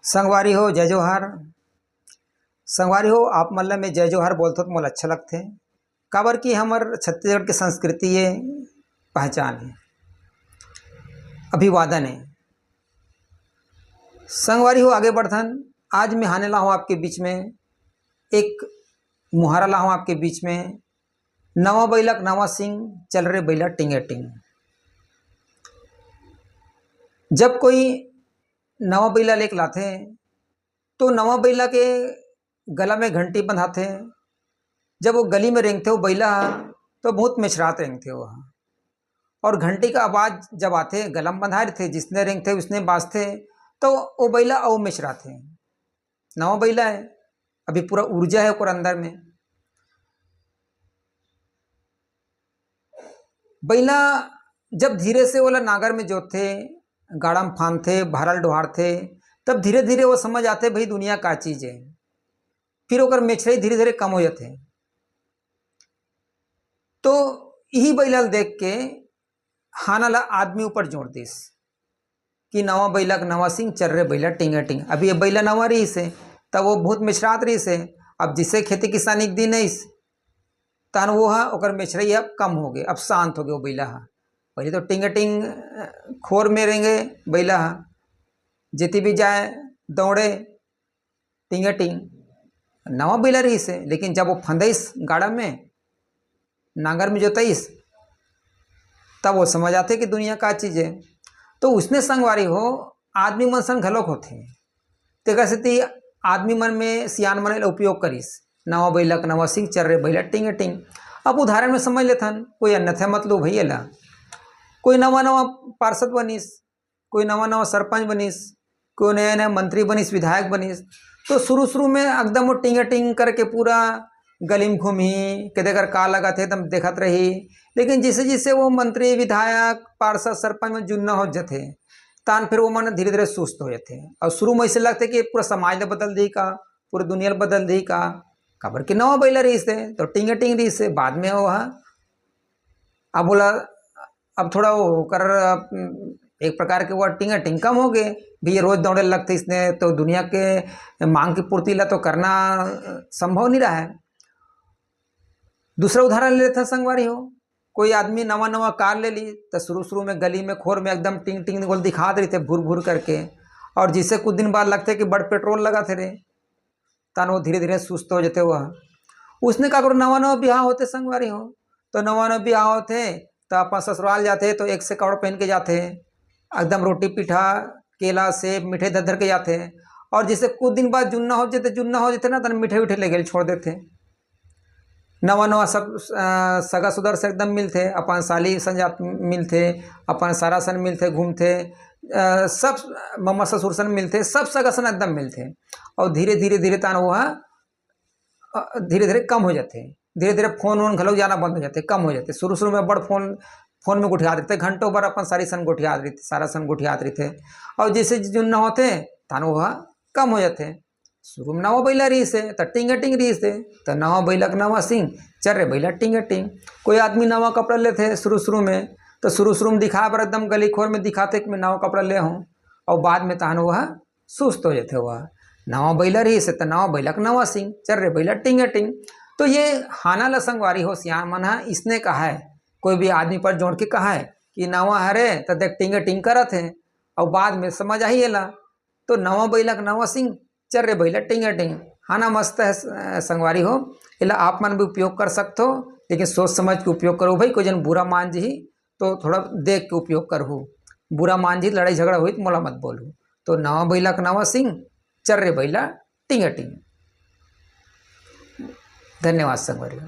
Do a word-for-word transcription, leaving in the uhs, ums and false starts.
संगवारी हो, जय जोहार। संगवारी हो, आप मन ल मैं जय जोहार बोलथों त मोला अच्छा लगथे, काबर कि हमर छत्तीसगढ़ के संस्कृति ये, पहचान हे, अभिवादन हे। संगवारी हो, आगे बढ़थन। आज मैं हाने ला हूँ आपके बीच में, एक मुहारा ला हूँ आपके बीच में, "नवा बइला के नवा सिंग, चल रे बइला टिंगे टिंग।" जब कोई नवा बइला लेके लाथे, तो नवा बइला के गला में घंटी बंधाथे। जब वो गली में रेंगथे वो बइला ह, तो बहुत मेछरात रेंगथे वो ह। और घंटी का आवाज जब आथे, गला में बंधाए रहिथे, जिसने रेंगथे उसने बाजथे, तो वो बइला अउ मेछराथे। नवा बइला हे, अभी पूरा ऊर्जा हे ओकर अंदर में। बइला जब धीरे से ओला नांगर में जोतथे, गाड़ा में फांदथे, भरल डोहारथे, तब धीरे-धीरे वो समझ आथे, भई, दुनिया का चीज हे। फिर ओकर मेछरई धीरे-धीरे कम हो जाथे। तो इही बइला ल देख के हाना ला आदमी ऊपर जोर दिस कि "नवा बइला के नवा सिंग, चल रे बइला टिंगे टिंग।" अभी ये बइला नवा रहिस हे, तब वो बहुत मेछरात रहिस हे। अब जिसे खेती किसानी के दिन आइस, तहन वो ह, ओकर मेछरई अब कम हो गे, अब शांत हो गे वो बइला ह। पहले तो टिंगे टिंग, अ, खोर में रेंगे बइला ह, जेती भी जाए दौड़े, टिंगे टिंग। नवा बइला रहिस हे, लेकिन जब वो फंदाइस गाड़ा में, नांगर में जोताइस, तब वो समझ आथे कि दुनिया का चीज हे। तो उसने संगवारी हो, आदमी मन सन घलोक होथे। तेकर सेती आदमी मन में सियान मन एला उपयोग करिस, "नवा बइला के नवा सिंग, चल रे बइला टिंगे टिंग।" अब उदाहरण में समझ लेथन, कोई अन्यथा मत लो भई एला। कोई नवा नवा पार्षद बनिस, कोई नवा नवा सरपंच बनिस, कोई नया नया मंत्री बनिस, विधायक बनिस, तो शुरू शुरू में एकदम वो टिंगे टिंग करके पूरा गली में घूमही, कदे कर का लगत हे, एकदम देखत रही। लेकिन जैसे जैसे वो मंत्री, विधायक, पार्षद, सरपंच में जुन्ना हो जाथे, तान फिर वो मन धीरे धीरे सुस्त हो जाथे। और शुरू में ऐसे लगथे कि पूरा समाज ला बदल दी का, पूरी दुनिया ला बदल दी का, काबर कि नवा बइला रहिस हे, तो टिंगे टिंग रहिस हे। बाद में वो ह, अब बोला, अब थोड़ा वो ओकर, अम, एक प्रकार के वो टिंगे टिंग कम हो गे। भई ये रोज दौड़े लगथे, इसने तो दुनिया के मांग की पूर्ति ला तो करना, अ, संभव नहीं रहा है। दूसरा उदाहरण ले लेथन संगवारी हो, कोई आदमी नवा नवा कार ले ली, तो शुरू शुरू में गली में, खोर में एकदम टिंग टिंग गोल दिखात रहिथे, भुर भुर करके, और जिसे कुछ दिन बाद लगथे कि बड़ पेट्रोल लगाथे रे, तहन वो धीरे धीरे सुस्त हो जाथे। वो ह, उसने काकरो नवा नवा बिहाव होथे संगवारी हो, तो नवा नवा बिहाव होथे, तो अपन ससुराल जाथे तो एक से कपड़ा पहन के जाथे, एकदम रोटी पीठा, केला, सेब, मिठाई धर धर के जाथे। और जैसे कुछ दिन बाद जुन्ना हो जाथे, जुन्ना हो जाथे ना, तहन मिठाई उठाई ले गेल छोड़ देथे। नवा नवा सब, अ, सगा सुदर से एकदम मिलथे, अपन साली संजात मिलथे, अपन सारा सन मिलथे, घूमथे, अ, सब ममा ससुर सन मिलथे, सब सगा सन एकदम मिलथे। और धीरे धीरे धीरे तान वो ह, अ, धीरे धीरे कम हो जाथे। धीरे धीरे फोन वोन घलो जाना बंद हो जाथे, कम हो जाथे। शुरू शुरू में बड़ फोन, फोन में गोठियात रहिथे, घंटों भर अपन सारी सन गोठियात रहिथे, सारा सन गोठियात रहिथे। और जैसे जुन्ना होथे, तान वो ह कम हो जाथे। शुरू में नवा बइला रहिस हे, त टिंगे टिंग रहिस हे, त नवा बइला के नवा सिंग, चल रे बइला टिंगे टिंग। कोई आदमी नवा कपड़ा लेथे शुरू शुरू में, त शुरू शुरू में दिखाए बर एकदम गली खोर में दिखाथे कि मैं नवा कपड़ा ले हूँ, और बाद में तहन वो ह सुस्त हो जाथे। वो ह नवा बइला रहिस हे, त नवा बइला के नवा सिंग, चल रे बइला टिंगे टिंग। तो ये हाना ला संगवारी हो, सियान मन ह इसने कहा है, कोई भी आदमी पर जोड़ के कहा है कि नवा हरे, त देख टिंगे टिंग करत हे, और बाद में समझ आही एला। तो नवा बइला के नवा सिंग, चल रे बइला टिंगे टिंग। हाना मस्त हे, अ, संगवारी हो, एला आप मन भी उपयोग कर सकथो, लेकिन सोच समझ के उपयोग करो भाई, कोई जन बुरा मान जही तो थोड़ा देख के उपयोग करहू। बुरा मान जही, लड़ाई झगड़ा होही त मोला मत बोलहू। तो नवा बइला के नवा सिंग, चल रे बइला टिंगे टिंग। धन्यवाद संगवारी हो।